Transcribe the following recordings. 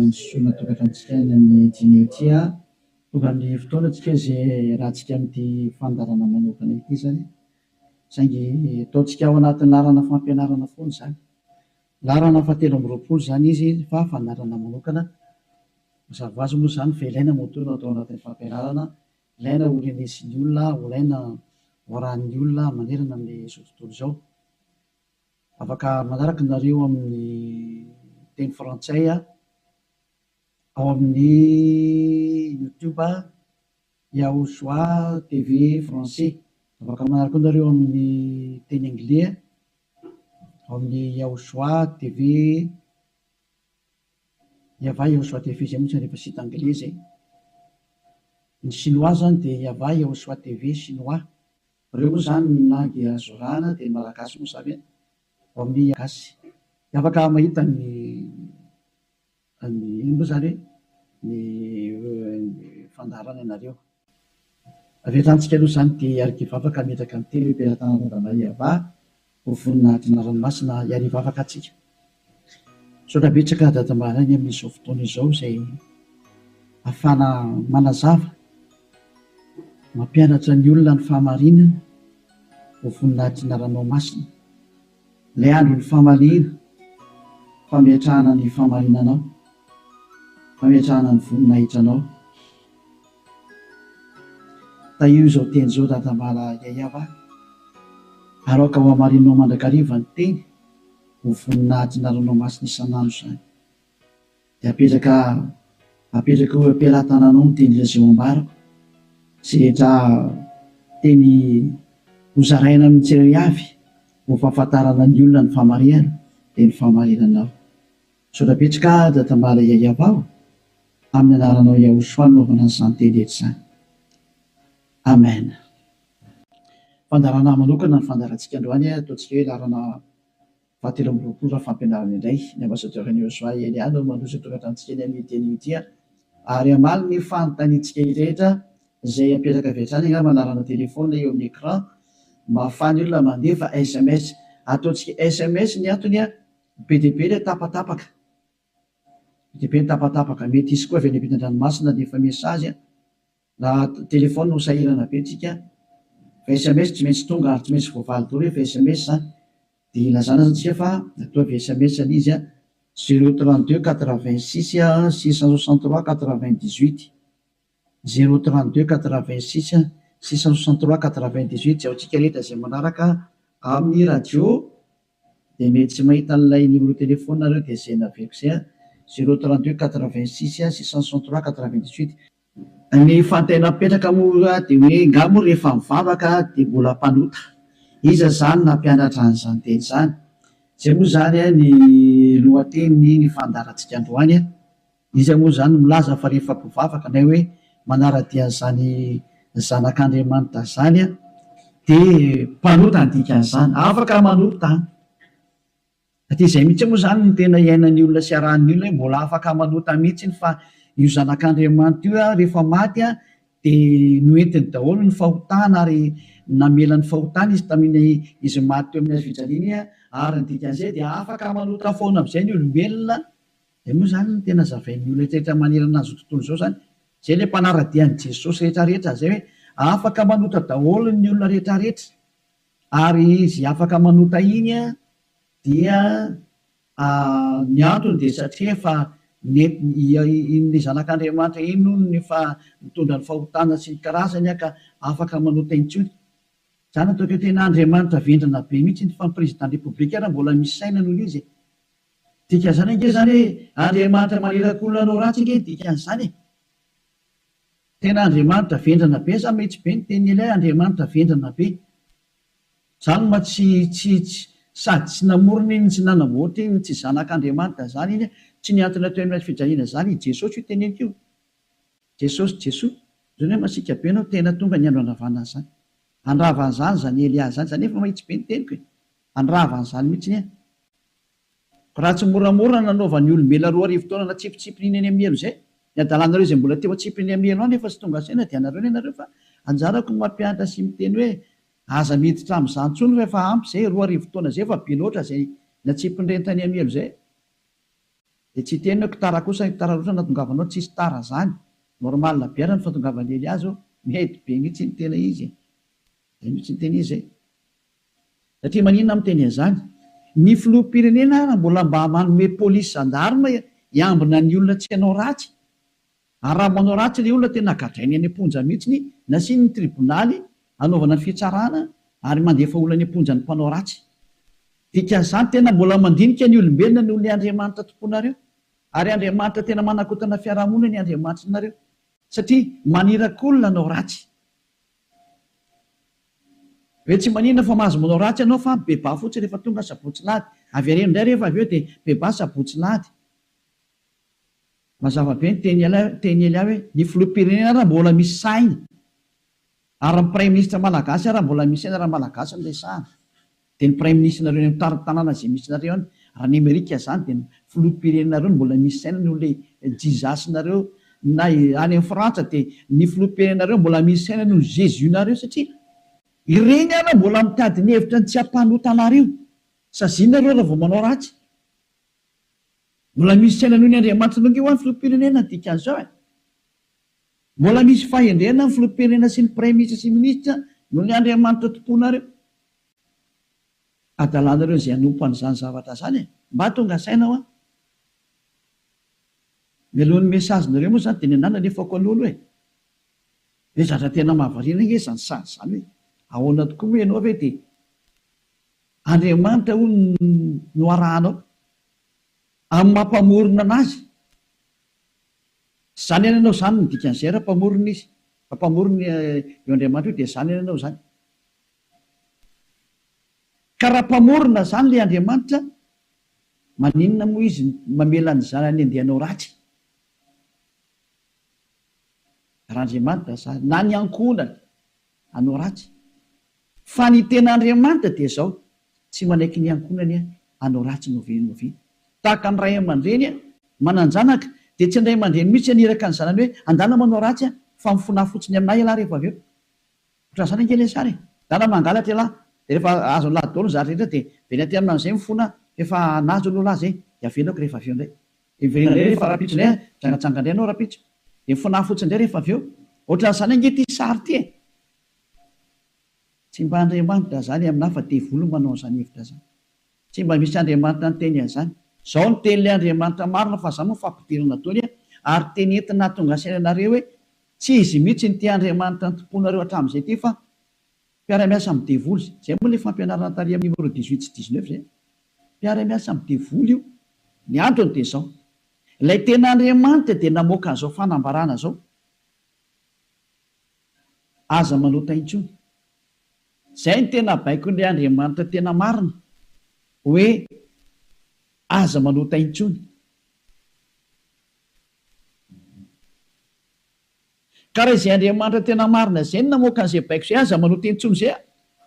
ny soa natokatrantsika ny amin'ny dimy ity. Tonga amin'ny fotoana tsika izay iarahantsika amin'ity fandaharana manokana ity izany. Saingy ataontsika ao anatin'ny laharana fampianarana foana izany. Laharana fahatelo amby roapolo izany izy fa fandaharana manokana. Mazava ho azy moa izany fa ilaina moa toa no atao anatin'ny fampianarana, ilaina ho renesin'ny olona, ho ilaina ho arahin'ny olona manerana amin'izao tontolo izao. Afaka manaraka nareo amin'ny teny frantsay ao amin'ny YouTube Yahushua TV français. Afaka manaraka koa nareo amin'ny teny anglais ao amin'ny Yahushua TV Yahvah Yahushua TV izay moa tsy rehefa site anglais izay. Ny chinois zany dia Yahvah Yahushua TV chinois. Ireo moa izany ny langue azo arahana dia ny malagasy moa izany ao amin'ny gasy. Dia afaka mahita ny ny inona moa izany hoe ny fandaharana ianareo. Avy hatrany tsika aloha izany dia hiara-hivavaka hametraka ny teny eo am-pelatanana Yahvah ho voninahitry ny anarany masina hiara-hivavaka antsika. Misaotra betsaka Dada Maraina amin'izao fotoana izao izay ahafahana manazava, mampianatra ny olona ny fahamarinana ho voninahitry ny anaranao masina. Ilay andron'ny famaliana, fametrahana ny fahamarinanao, fametrahana ny voninahitranao. Tahio izao teny izao Dada Mala Yayava ary aoka ho hamarinao mandrakariva ny teny ho voninahitry ny anaranao masina isan'andro izany. Dia apetraka apetraka eo am-pelatananao ny teny izay ho ambarako sy rehetra teny hozaraina amin'ny tsirairay avy ho fahafantarana ny olona ny fahamarihana dia ny fahamarinanao. Misaotra betsaka Dada Mala Yayava o! Amin'ny anaranao Yahushua no anaovana an'izany teny rehetra izany. Amen. Fandaharana manokana ny fandaharantsika androany, ataontsika hoe laharana fahatelo amby roapolo raha fampianarana indray. Ny Ambassadeur an'i Yahushua Elia no mandroso ny tokantranontsika eny amin'ity anio ity ary hamaly ny fanontaniantsika rehetra izay apetraka avy hatrany angamba laharana telefaonina eo amin'ny écran mba ahafahan'ny olona mandefa sms. Ataontsika sms ny antony, be dia be ilay tapatapaka. Be dia be ny tapatapaka, mety hisy koa avy any ampitan-dranomasina handefa message an, raha téléphone ho sahirana be tsika, fa sms tsy maintsy tonga ary tsy maintsy voavaly daholo rehefa sms zany, dia ilazana zany tsika fa ataovy sms ilay izy an, zéro 32 86 663 98, zéro 32 86 663 98, izay ho antsika rehetra izay manaraka amin'ny radio. Dia mety tsy mahita an'ilay numéro téléphone nareo dia izay naveriko izay an, zéro 32 86 663 98. Ny fanontaniana mipetraka moa dia hoe nga moa rehefa mivavaka dia mbola mpanota? Iza izany nampianatra an'izany teny izany? Izay moa izany ny lohatenin'ny ny fandaharantsika androany an. Iza moa izany no milaza fa rehefa mpivavaka na hoe manara-dia an'izany zanak'Andriamanitra izany dia mpanota ny dikan'izany? Afaka manota an! Satria izay mihitsy moa izany no tena iainan'ny olona sy arahan'ny olona hoe mbola afaka manota mihitsy fa io zanak'Andriamanitra io rehefa maty dia noentiny daholo ny fahotana ary namela ny fahotana izy tamin'iny izy maty teo amin'ny hazo fijaliana iny ary ny dikan'izay dia afaka manota foana amin'izay ny olombelona. Izay moa izany no tena zavain'ny olona rehetra manerana an'izao tontolo izao izany. Izay ilay mpanara-dia an'i Jesosy rehetra rehetra izay hoe afaka manota daholo ny olona rehetra rehetra. Ary izy afaka manota iny dia ny antony dia satria efa nentiny iny zanak'Andriamanitra iny hono no efa nitondra ny fahotana sy ny karazany ka afaka manota intsony. Izany ataoko hoe tena Andriamanitra vendrana be mihitsy iny fa ny président république ary mbola misy saina noho izy e. Dikan'izany ange izany hoe Andriamanitra maniraka olona hanao ratsy ange ny dikan'izany e! Tena Andriamanitra vendrana be za mihitsy be ny tenin'i Elia Andriamanitra vendrana be. Zany ma tsy tsy tsy sady tsy namorona iny tsy nanamboatra iny tsy zanak'Andriamanitra zany iny tsy nihantona teo amin'ny hazo fijaliana zany i Jesosy io teneniko io. Jesosy Jesoa zany hoe masiaka be anao tena tonga ny andro handravana an'izany. Handrava an'izany zany Elia zany zany efa mahitsy be ny teniko e! Handrava an'izany mihitsy ny ahy. Raha tsy moramora ny nanaovan'ny olombelona 2000 taona natsipitsipiny eny amin'ny helo izay, ny adalanareo izay mbola teo atsipiny amin'ny helo any efa tsy tonga saina dia anareo ny anareo fa anjarako ny mampianatra sy miteny hoe aza miditra amin'izany intsony fa efa ampy izay, 2000 taona izay efa be loatra izay natsipin'ireny tany amin'ny helo izay. Dia tsy hiteny hoe tara kosa, tara loatra nahatongavanao, tsisy tara zany. Normal be ary ny fahatongavan'i Elia zao, mety be mihitsy ny tena izy e. Zay mihitsy ny tena izy e. Satria maninona aho miteny an'izany? Ny filoham-pirenena ara mbola mba manome polisy gendarme hiambina ny olona tsy hanao ratsy. Ary raha manao ratsy ilay olona tena gadrainy any am-ponja mihitsiny, nasiany ny tribonaly hanaovana ny fitsarana ary mandefa olona any am-ponja ny mpanao ratsy. Dikan'izany tena mbola mandinika ny olombelona noho ilay Andriamanitra tomponareo. Ary Andriamanitra tena manakotana fiarahamonina ny Andriamanitrinareo. Satria maniraka olona hanao ratsy. Hoe tsy maninona fa mahazo manao ratsy ianao fa bebaha fotsiny rehefa tonga sabotsy lahady. Avereno indray rehefa avy eo dia bebaha sabotsy lahady. Mazava be ny teny teny Elia hoe ny filoham-pirenena ara mbola misy saina ary ny praiminisitra malagasy ara mbola misy saina raha malagasy no resahana dia ny praiminisitrinareo any amin'ny tarin-tanàna izay misy nareo any raha ny amerika izany dia ny filoham-pirenenareo no mbola misy saina noho ilay Jesus-nareo na any amin'ny frantsa dia ny filoham-pirenenareo mbola misy saina noho ny Jesus-nareo satria ireny ara mbola mitady ny hevitra ny tsy hampanota anareo sazianareo raha vao manao ratsy. Mbola misy saina noho ny Andriamanitra noho ange hoa ny filoham-pirenena ny dikan'izao e! Mbola misy fahendrena ny filoham-pirenena sy ny praiminisitra sy minisitra noho ny Andriamanitra tomponareo. Adalanareo izay hanompo an'izany zavatra izany e! Mba tonga saina hoa! Mialohan'ny message-nareo moa izany dia ny anah nalefako aloha aloha e! Hoe zatra tena mahavariana ange izany sary izany hoe ahoana tokoa moa ianao ve dia Andriamanitra hono no arahanao amin'ny maha mpamorona anazy. Tsy izany ihany ianao izany no dikan'izay raha mpamorona izy. Raha mpamorona io Andriamanitra io dia izany ihany ianao izany. Ka raha mpamorona izany ilay Andriamanitra, maninona moa izy mamela ny zanany handeha hanao ratsy? Raha Andriamanitra izany, na ny ankohonany hanao ratsy. Fa ny tena Andriamanitra dia izao, tsy manaiky ny ankohonany hanao ratsy n'oviana n'oviana. Tahaka ny ray aman-dreny manan-janaka, dia tsy ny ray aman-dreny mihitsy haniraka ny zanany hoe andana manao ratsy fa mifonaha fotsiny aminà ialahy rehefa avy eo. Ohatran'izany ange ilay sary e! Ndana mangalatra ialahy, dia rehefa azon'lah daholo ny zavatra rehetra dia miverina aty aminà amin'izay mifona fa efa nahazo aloha lah izay, dia avelako rehefa avy eo indray. Dia miverina indray rehefa rahampitso indray an, mijangajanga indray ianao rahampitso, dia mifonaha fotsiny indray rehefa avy eo. Ohatran'izany ange ity sary ity e! Tsy mba Andriamanitra zany aminah fa devoly manao an'izany hevitra zany. Tsy mba misy Andriamanitra niteny an'izany. Zao ny tenin'ilay Andriamanitra marina fa zany moa fampidirana daholo an, ary teny entina hahatonga saina anareo hoe tsy izy mihitsy ny ity Andriamanitra nitompoanareo hatramin'izay ity fa mpiara-miasa amin'ny devoly. Zay moa ilay fampianarana tary amin'ny numéro 18 sy 19 zay. Mpiara-miasa amin'ny devoly io. Ny antony dia zao. Ilay tena Andriamanitra dia namoaka an'izao fanambarana zao. Aza manota intsony. Izay no tena baikon'ilay Andriamanitra tena marina, hoe aza manota intsony. Ka raha izay Andriamanitra tena marina izay no namoaka an'izay baiko izay, aza manota intsony izay,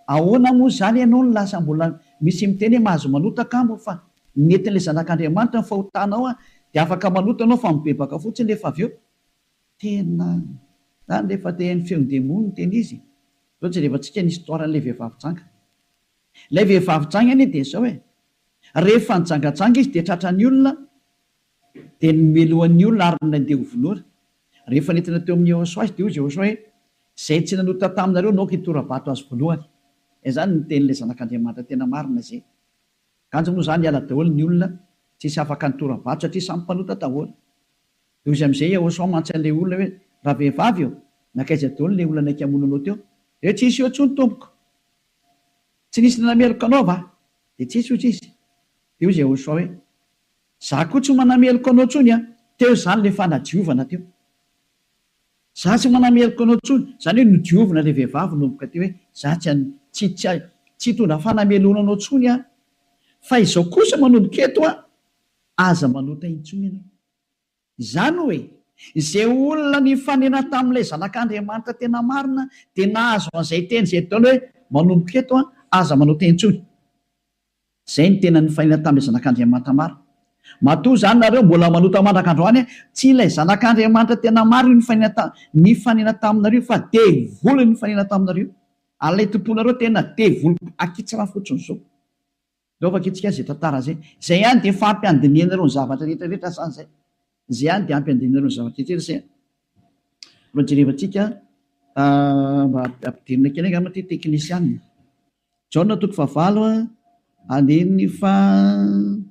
ahoana moa izany ianao no lasa mbola misy miteny hoe mahazo manota kamo fa nentin'ilay zanak'Andriamanitra ny fahotanao dia afaka manota ianao fa mibebaka fotsiny rehefa avy eo. Tena zany rehefa te haino feon-demony no tena izy e! Zao jerevantsika ny histoire an'ilay vehivavy janga. Ilay vehivavy janga anie dia zao e! Rehefa nijangajanga izy dia tratran'ny olona dia nomelohan'ny olona ary nandeha ho vonoina. Rehefa nentina teo amin'i Yehosua izy dia hoy izy Yehosua hoe, Izay tsy nanota taminareo no aoka hitora-bato azy voalohany. Izay zany ny tenin'ilay zanak'Andriamanitra tena marina izay. Kanjo moa zany niala daholo ny olona tsisy afaka nitora-bato satria samy mpanota daholo. Dia hoy izy amin'izay Yehosua mantsy an'ilay olona hoe, Ravehivavy ô, nankaiza daholo ilay olona naika hamono anao teo? Dia hoe, Tsisy eo intsony, tompoko. Tsy nisy nanameloka anao va? Dia tsisy, hoy izy. Dia hoy izy Yehosua hoe, Izaho koa tsy manameloka anao intsony an! Teo izany ilay fanadiovana teo. Izaho tsy manameloka anao intsony. Izany hoe nodiovina ilay vehivavy nanomboka teo hoe, Izaho tsy tsy tsy tsy hitondra fanamelohana anao intsony aho. Fa izao kosa manomboka eto an, aza manota intsony ianao. Izany hoe, izay olona nifanena tamin'ilay Zanak'Andriamanitra tena marina dia nahazo an'izay teny izay daholo hoe, manomboka eto an, aza manota intsony. Izay no tena nifanena tamin'ilay Zanak'Andriamanitra marina. Matoa izany nareo mbola manota mandraka androany an, tsy ilay Zanak'Andriamanitra tena marina io nifanena ta, nifanena taminareo fa devoly nifanena taminareo. Ary ilay tomponareo tena devoly akitsirano fotsiny izao. Ndao vakintsika izay tantara izay. Izay ihany dia efa ampy handinihanareo ny zavatra rehetra rehetra izany izay. Izay ihany dia ampy handinihanareo ny zavatra rehetra rehetra izay. Mba jerevantsika mba ampidirina kely angamba ity teknisianina. Jaona toko fahavalo andininy faha.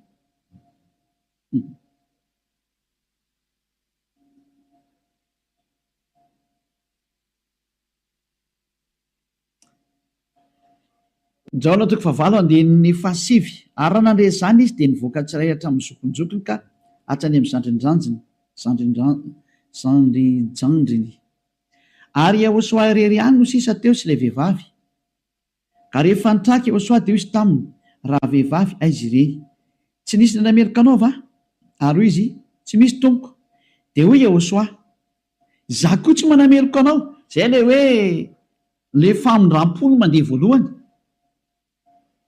Jaona toko fahavalo andininy fahasivy Ary raha nandre izany izy, dia nivoaka tsirairay hatramin'ny zokinjokiny ka hatrany amin'ny zandrinjanjiny, zandrinjandriny. Ary Iehôsoa irery ihany no sisa teo sy ilay vehivavy. Ka rehefa nitraka Iehôsoa, dia hoy izy taminy, Ravehivavy, aiza ireny? Tsy nisy nanameloka anao va? Ary hoy izy, Tsy misy, Tompoko. Dia hoy Iehôsoa, Izaho koa tsy manameloka anao. Izay ilay hoe ilay famindram-po no mandeha voalohany.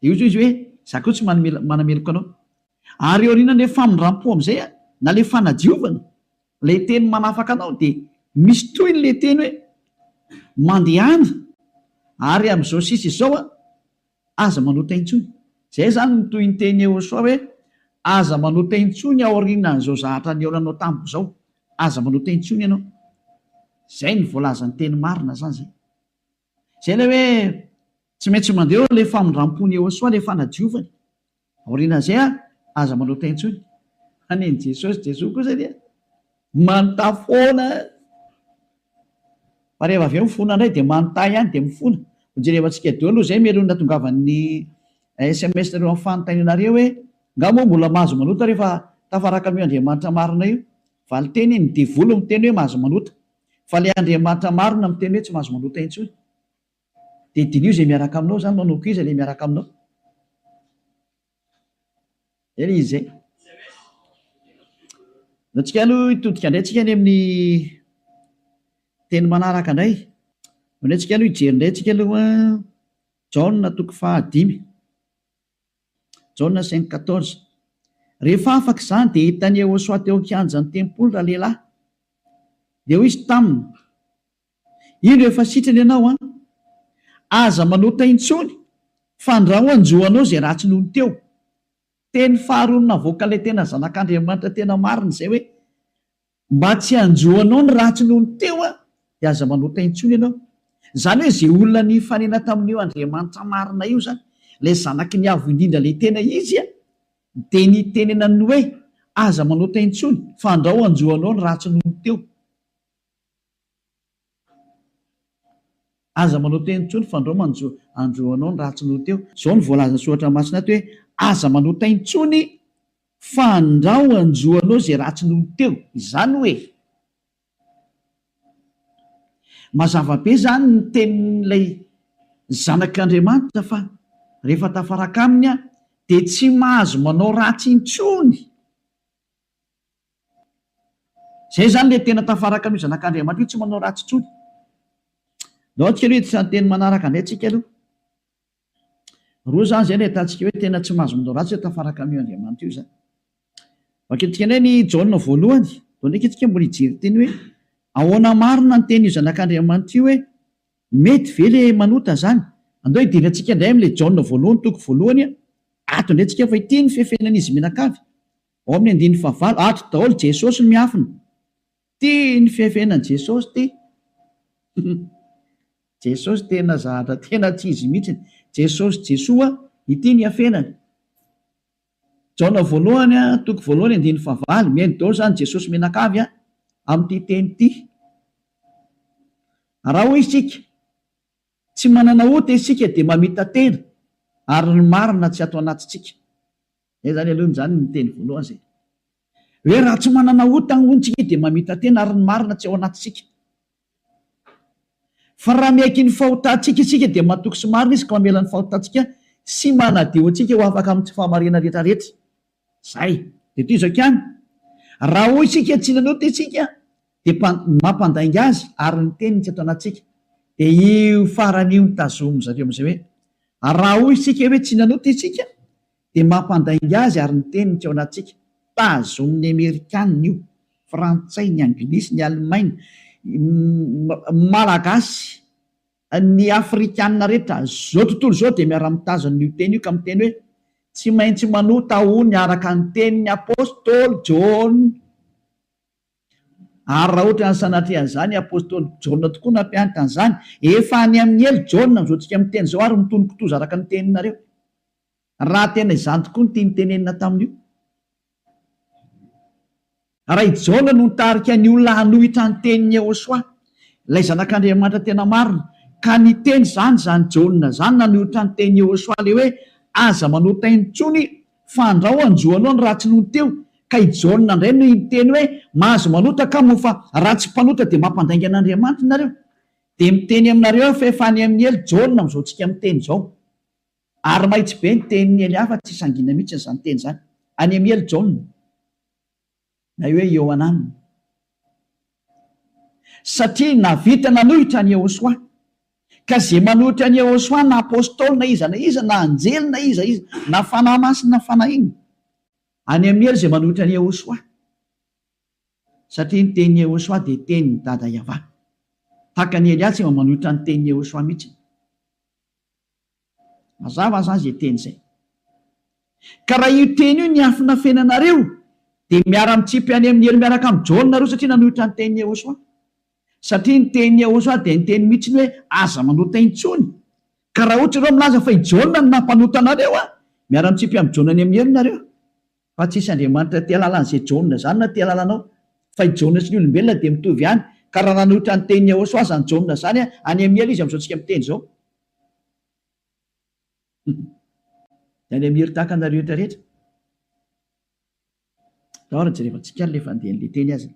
Dia hoy izy hoe, Izaho koa tsy manameloka anao. Ary aorianan'ilay famindram-po amin'izay, na ilay fanadiovana, ilay teny manafaka anao, dia misy tohiny ilay teny hoe, Mandehana, ary amin'izao sisa izao, Aza manota intsony. Izay izany no tohinteny Yehosua hoe, Aza manota intsony aorianan'izao zahatra nihaonanao tamiko izao. Aza manota intsony ianao. Izay no voalazan'ny teny marina izany izay. Izay ilay hoe tsy maintsy mandeha eo ilay famindram-pon'i Yehosua, ilay fanadiovany. Aorianan'izay an, aza manota intsony. Fa nen'i Jesosy, Jesoa kosa dia manontà foana. Fa rehefa avy eo mifona indray dia manontà ihany dia mifona. Hojerevantsika daholo aloha izay mialoha ny nahatongavan'ny sms nareo amin'ny fanontanianareo hoe nga moa mbola mahazo manota rehefa tafaraka amin'io Andriamanitra marina io? Valinteny, ny devoly miteny hoe mahazo manota. Fa ilay Andriamanitra marina miteny hoe tsy mahazo manota intsony. Dia diniho izay miaraka aminao izany, manao koa iza ilay miaraka aminao. Zay ilay izy zay. Antsika aloha hitodika indray tsika any amin'ny teny manaraka indray. Indray tsika aloha hijery indray tsika aloha Jaona toko fahadimy. Jaona 5:14. Rehefa afaka izany dia hitan'i Yehosua teo an-kianjan'ny tempoly ralehilahy. Dia hoy izy taminy, Indro efa sitrana ianao an! Aza manota intsony fandrao hanjo anao izay ratsy nony teo. Teny faharoa navoakan'ilay tena zanak'Andriamanitra tena marina izay hoe, mba tsy hanjo anao ny ratsy nony teo an, dia aza manota intsony ianao. Izany hoe izay olona nifanena tamin'io Andriamanitra marina io izany, ilay zanaky ny Avo Indrindra ilay tena izy an, dia nitenenany hoe, aza manota intsony fandrao hanjo anao ny ratsy nony teo. Aza manao teny intsony fandrao manjo andro anao ny ratsy noho teo. Zao no voalazan'ny soratra masina ato hoe aza manota intsony fandrao anjo anao izay ratsy noho teo. Izany hoe mazava be izany ny tenin'ilay zanak'Andriamanitra fa rehefa tafaraka aminy aho dia tsy mahazo manao ratsy intsony. Zay zany le tena tafaraka an'io zanak'Andriamanitra io tsy manao ratsy intsony. Ndao tsika aloha hiditra ny teny manaraka indray tsika aloha. Roa zany zay no ahitantsika hoe tena tsy mahazo manao ratsy hoe tafaraka amin'io Andriamanitra io zany. Vakintsika indray ny Jaona voalohany. Ndao ndraiky tsika mbola hijery teny hoe ahoana marina ny tenin'io zanak'Andriamanitra io hoe mety ve le manota zany. Andao hidirantsika indray amin'ilay Jaona voalohany toko voalohany ato indray tsika fa ity ny fefenan'izy mianakavy. Ao amin'ny andininy fahavalo, ato daholo Jesosy no miafina. Ty ny fiafenan'i Jesosy ty. Jesosy tena zahatra tena tsy izy mihitsiny. Jesosy Jesoa, ity ny iafenany. Jaona voalohany toko voalohany andininy fahavalo, mihaino daholo izany Jesosy mianakavy amin'ity teny ity. Raha hoy isika, tsy manana ota isika dia mamita-tena ary ny marina tsy ato anatintsika. Zay zany aloha zany ny teny voalohany zay. Hoe raha tsy manana ota hono tsika dia mamita-tena ary ny marina tsy ao anatintsika. Fa raha miaiky ny fahotantsika isika dia matoky sy marina izy ka mamela ny fahotantsika sy manadio antsika ho afaka amin'ny tsy fahamarinana rehetra rehetra. Zay. Dia tohizako ihany. Raha hoy isika tsy nanota isika dia mampandainga azy ary ny teniny tsy ato anatintsika. Dia io farany io no tazomin-dry zareo amin'izay hoe raha hoy isika hoe tsy nanota isika dia mampandainga azy ary ny teniny tsy ao anatintsika. Tazomin'ny Amerikanina io, Frantsay, ny Anglisy, ny Alemaina, Malagasy, ny Afrikanina rehetra, izao tontolo izao dia miara-mitazona io teny io ka miteny hoe. Tsy maintsy manota hono araka ny tenin'ny apostoly Jaona. Ary raha ohatra ny sanatria an'izany, apostoly Jaona tokoa nampianatra an'izany. Efa any amin'ny helo Jaona amin'izao tsika miteny izao ary mitono kitoza araka ny teninareo. Raha tena izany tokoa no tiany tenenina tamin'io. Raha i Jaona no nitarika ny olona hanohitra ny tenin'i Yehosua, ilay Zanak'Andriamanitra tena marina, ka niteny izany izany Jaona izany nanohitra ny tenin'i Yehosua ilay hoe aza manota intsony fandrao hanjo anao ny ratsy nony teo, ka i Jaona indray no niteny hoe mahazo manota ka moa fa raha tsy mpanota dia mampandainga an'Andriamanitra nareo. Dia miteny aminareo aho fa efa any amin'ny helo Jaona amin'izao tsika miteny izao. Ary mahitsy be ny tenin'i Elia fa tsy sangiana mihitsy izany teny izany. Any amin'i Ely Jaona, na hoe Iohanana. Satria nahavita nanohitra an'i Yehosua. Ka izay manohitra an'i Yehosua na apostoly na iza na iza, na anjely na iza iza, na fanahy masina na fanahy inona. Any amin'i Ely izay manohitra an'i Yehosua. Satria ny tenin'i Yehosua dia tenin'i Dada Yavah. Tahaka an'i Elia tsy mba manohitra ny tenin'i Yehosua mihitsy. Mazava zany zay teny zay. Ka raha io teny io niafinafenanareo dia miara-mitsipy any amin'ny helo miaraka amin'i Jaona nareo satria nanohitra ny tenin'i Yehosua. Satria ny tenin'i Yehosua dia niteny mihitsy ny hoe aza manota intsony. Ka raha ohatra ianareo milaza fa i Jaona no nampanota anareo an, miara-mitsipy amin'i Jaona any amin'ny helo nareo. Fa tsisy Andriamanitra te halala an'izay Jaona izany na te halala anao. Fa i Jaona sy ny olombelona dia mitovy ihany. Ka raha nanohitra ny tenin'i Yehosua izany Jaona izany an, any amin'ny helo izy amin'izao tsika miteny izao. Dia any amin'ny helo tahaka anareo rehetra rehetra. Ndao ary jerevantsika ary ilay fandehan'ilay teny aza.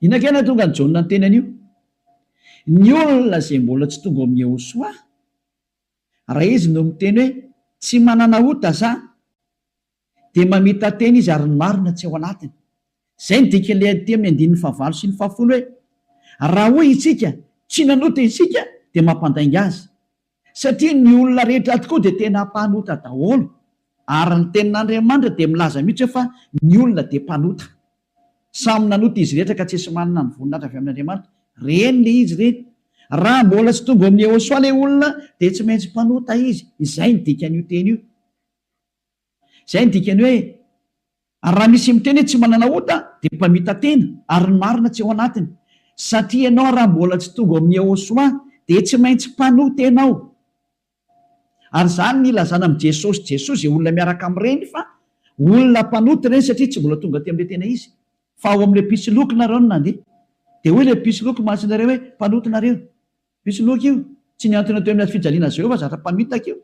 Inona kay nahatonga an'i Jaona niteny an'io? Ny olona izay mbola tsy tonga ao amin'i Yehosua, Raha izy no miteny hoe tsy manana ota za dia mamita-tena izy ary ny marina tsy ao anatiny. Izay no dikan'ilay aty amin'ny andininy fahavalo sy ny fahafolo hoe raha hoy isika tsy nanota isika dia mampandainga azy. Satria ny olona rehetra tokoa dia tena mpanota daholo ary ny tenin'Andriamanitra dia milaza mihitsy hoe fa ny olona dia mpanota. Samy nanota izy rehetra ka tsisy manana ny voninahitra avy amin'Andriamanitra. Reny le izy reny. Raha mbola tsy tonga ao amin'i Yehosua le olona dia tsy maintsy mpanota izy. Izay ny dikan'io teny io. Izay ny dikany hoe ary raha misy miteny hoe tsy manana ota dia mpamita-tena ary ny marina tsy ao anatiny. Satria ianao raha mbola tsy tonga ao amin'i Yehosua dia tsy maintsy mpanota ianao. Ary izany ny ilazana amin'i Jesosy Jesoa izay olona miaraka amin'ireny fa olona mpanota ireny satria tsy mbola tonga aty amin'ilay tena izy fa ao amin'ilay mpisoloky nareo no nandeha. Dia hoy ilay mpisoloky mantsy nareo hoe mpanota nareo. Mpisoloky io. Tsy nihantona teo amin'ny hazofijaliana azy ireo fa zatra mpamitaka io.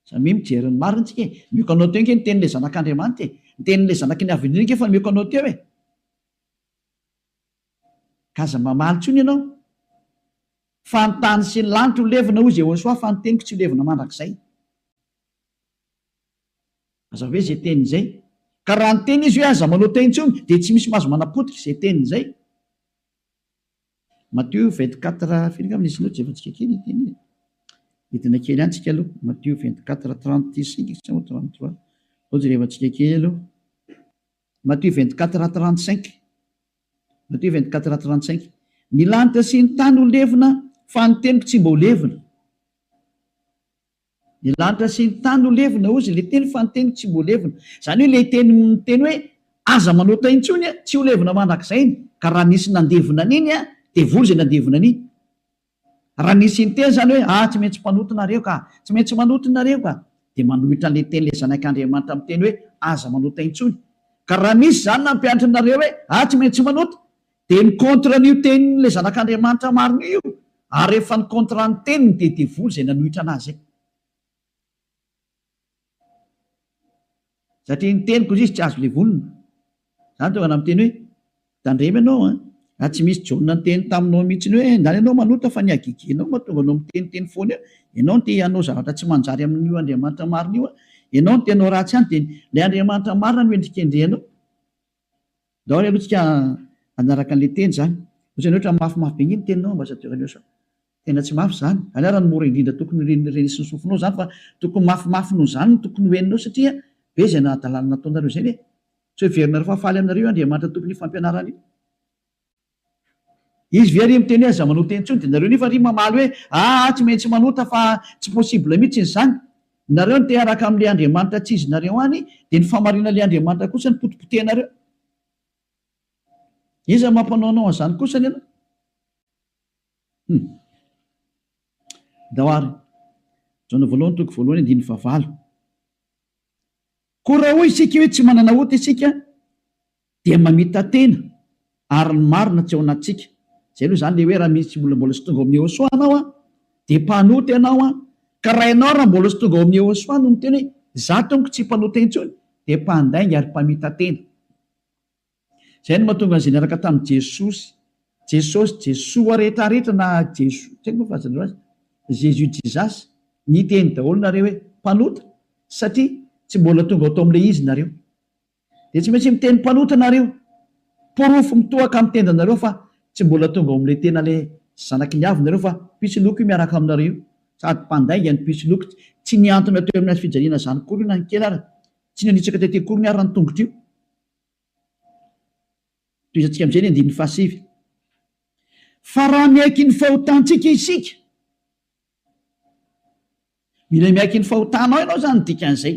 Samia mijery ny marina tsika e. Mioko anao teo ange ny tenin'ilay zanak'Andriamanitra e. Ny tenin'ilay zanaky ny Avo Indrindra ange efa mioko anao teo e. Ka aza mamaly intsony ianao. Fa ny tany sy ny lanitra ho levona, hoy Jehosoa, fa ny teniko tsy ho levona mandrakizay. Mazava be izay teniny izay. Ka raha niteny izy hoe aza manao teny intsony, dia tsy misy mahazo manapotika izay teniny izay. Matio 24, firy angamba nisy note jerevantsika kely ity teny iny. Hidina kely ihany tsika aloha. Matio 24, 35 sa 33. Aleo jerevantsika kely aloha. Matio 24, 35. Matio 24, 35. Ny lanitra sy ny tany ho levona, fa ny teniko tsy mba ho levona. Ny lanitra sy ny tany ho levona, hozy ilay teny, fa ny teniko tsy mba ho levona. Izany hoe ilay teny miteny hoe aza manota intsony, tsy ho levona mandrakizay iny. Ka raha nisy nandevona an'iny, devoly izay nandevona an'iny. Raha nisy niteny izany hoe, ah, tsy maintsy mpanota nareo ka, tsy maintsy manota nareo ka, dia manohitra an'ilay tenin'ilay Zanak'Andriamanitra miteny hoe, aza manota intsony. Ka raha nisy izany nampianatra anareo hoe, ah, tsy maintsy manota, dia mi-contre an'io tenin'ilay Zanak'Andriamanitra marina io, ary rehefa ni-contre ny teniny dia devoly izay nanohitra an'azy. Satria ny teniko izy tsy azo levonina. Zany tonga namiteny hoe, tandremo ianao an, raha tsy misy Jaona niteny taminao mihitsiny hoe ndany ianao manota fa ny hagegenao mahatonga anao miteniteny foana eo, ianao no te hanao zavatra tsy manjary amin'io Andriamanitra marina io an, ianao no te hanao ratsy any dia ilay Andriamanitra marina no endrikendrehanao. Ndao ary aloha tsika hanaraka an'ilay teny izany. Ohatran'ny hoe ohatran'ny mafimafy be nge ny teninao Ambassadeur Niosa. Tena tsy mafy izany. Izany ary no mora indrindra tokony ho renesin'ny sofinao izany fa tokony mafimafy noho izany no tokony ho henonao satria be izay nahadalana nataonareo izay e. Tsy ho heverinareo fa faly aminareo io Andriamanitra tompon'io fampianarana io. Izy ve ry miteny hoe aza manota intsony dia nareo nefa ry mamaly hoe aa tsy maintsy manota fa tsy possible mihitsy izany. Nareo no te hiaraka amin'ilay Andriamanitra tsy izy nareo any dia ny fahamarinan'ilay Andriamanitra kosa no potipotehinareo. Iza no mampanao anao an'izany kosany ianao? Hum. Ndao ary. Jaona voalohany toko voalohany andininy fahavalo. Koa raha hoy isika hoe tsy manana ota isika dia mamita-tena ary ny marina tsy ao anatintsika. Izay aloha izany ilay hoe raha misy olona mbola tsy tonga ao amin'i Yehosua ianao an, dia mpanota ianao an, ka raha ianao raha mbola tsy tonga ao amin'i Yehosua no miteny hoe izaho tompoko tsy mpanota intsony dia mpandainga ary mpamita-tena. Izay no mahatonga an'izay niaraka tamin'i Jesosy, Jesosy, Jesoa rehetrarehetra na Jeso, tsy haiko moa filazanareo azy, Jésus Jesus, niteny daholo nareo hoe mpanota satria tsy mbola tonga ao tao amin'ilay izy nareo. Dia tsy maintsy miteny mpanota nareo. Porofo mitohaka amin'ny tendanareo fa tsy mbola tonga ao amin'ilay tena ilay zanaky ny avo nareo fa mpisoloky io miaraka aminareo io. Sady mpandainga ny mpisoloky, tsy nihantona teo amin'ny hazo fijaliana izany akory io na ny kely ara, tsy nanitsaka tety akory ny ara ny tongotra io. Tohizantsika amin'izay ny andininy fahasivy. Fa raha miaiky ny fahotantsika isika, mila miaiky ny fahotanao ianao izany ny dikan'izay,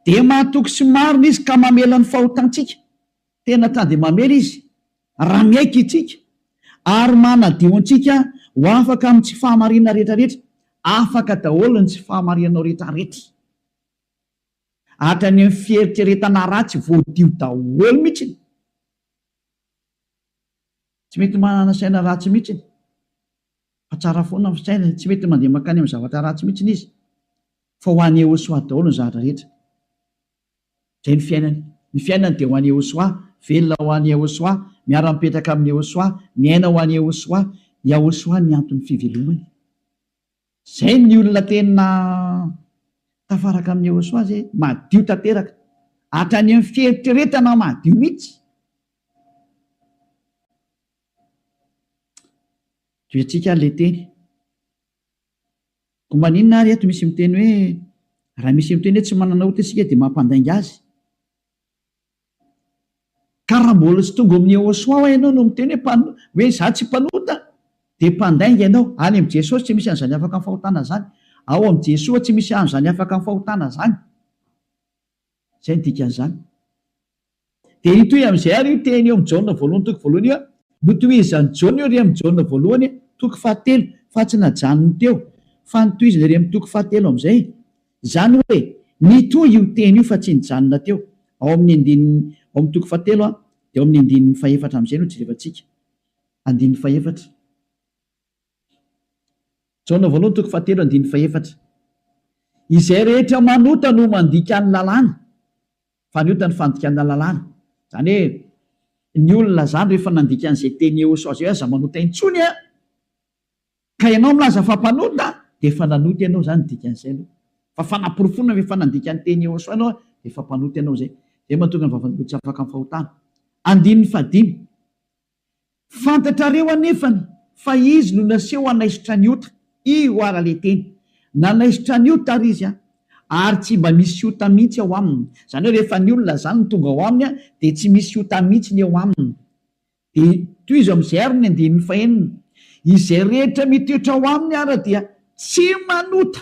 dia mahatoky sy marina Izy ka mamela ny fahotantsika. Tena ta dia mamela Izy raha miaiky isika, ary manadio antsika ho afaka amin'ny tsy fahamarinana rehetrarehetra. Afaka daholo ny tsy fahamarinanao rehetrarehetra. Hatrany amin'ny fieritreretana ratsy voadio daholo mihitsy. Tsy mety manana saina ratsy mihitsy. Fa tsara foana ny fisainany, tsy mety mandeha mankany amin'ny zavatra ratsy mihitsy izy. Fa ho an'i Yehosua daholo ny zavatra rehetra. Izay ny fiainany. Ny fiainany dia ho an'i Yehosua, velona ho an'i Yehosua, miara-mipetraka amin'i Yehosua, miaina ho an'i Yehosua. Yahosua ny anton'ny fivelomany. Zay ny olona tena tafaraka amin'i Yehosua zay, madio tanteraka. Hatrany amin'ny fieritreretana madio mihitsy. Tohiantsika ary ilay teny. Koa maninona ary eto misy miteny hoe raha misy miteny hoe tsy manana ota isika dia mampandainga azy. Ka raha mbola tsy tonga ao amin'i Yehosua hoa ianao no miteny hoe mpano hoe izaho tsy mpanota dia mpandainga ianao. Any amin'i Jesosy tsy misy an'izany afaka amin'ny fahotana izany. Ao amin'i Jesoa tsy misy an'izany afaka amin'ny fahotana izany. Izay no dikan'izany. Dia hitohy amin'izay ary io teny eo amin'i Jaona voalohany toko voalohany io. Notohizan'i Jaona io ery amin'i Jaona voalohany toko fahatelo fa tsy najanony teo fa notohizany ery amin'ny toko fahatelo amin'izay. Izany hoe, nitohy io teny io fa tsy nijanona teo. Ao amin'ny andininy, ao amin'ny toko fahatelo dia ao amin'ny andininy fahefatra amin'izay no jerevantsika. Andininy fahefatra. Jaona voalohany toko fahatelo andininy fahefatra. Izay rehetra manota no mandika ny lalàna, fa ny ota ny fandikana lalàna. Izany hoe, ny olona izany rehefa nandika an'izay teny Yehosua izay hoe aza manota intsony an! Ka ianao milaza fa mpanota dia efa nanota ianao izany ny dikan'izay aloha. Fa fanaporofoana fa efa nandika ny teny Yehosua ianao dia efa mpanota ianao izay. Izay mahatonga ny vavan'olona tsy afaka amin'ny fahotana. Andininy fahadimy. Fantatrareo anefany fa izy no naseho hanaisotra ny ota. Io ara le teny. Nanaisotra ny ota ary izy an. Ary tsy mba misy ota mihitsy ao aminy. Izany hoe rehefa ny olona izany no tonga ao aminy dia tsy misy ota mihitsy ny eo aminy. Dia tohizo amin'izay ary ny andininy fahenina, Izay rehetra mitoetra ao aminy ara dia tsy manota.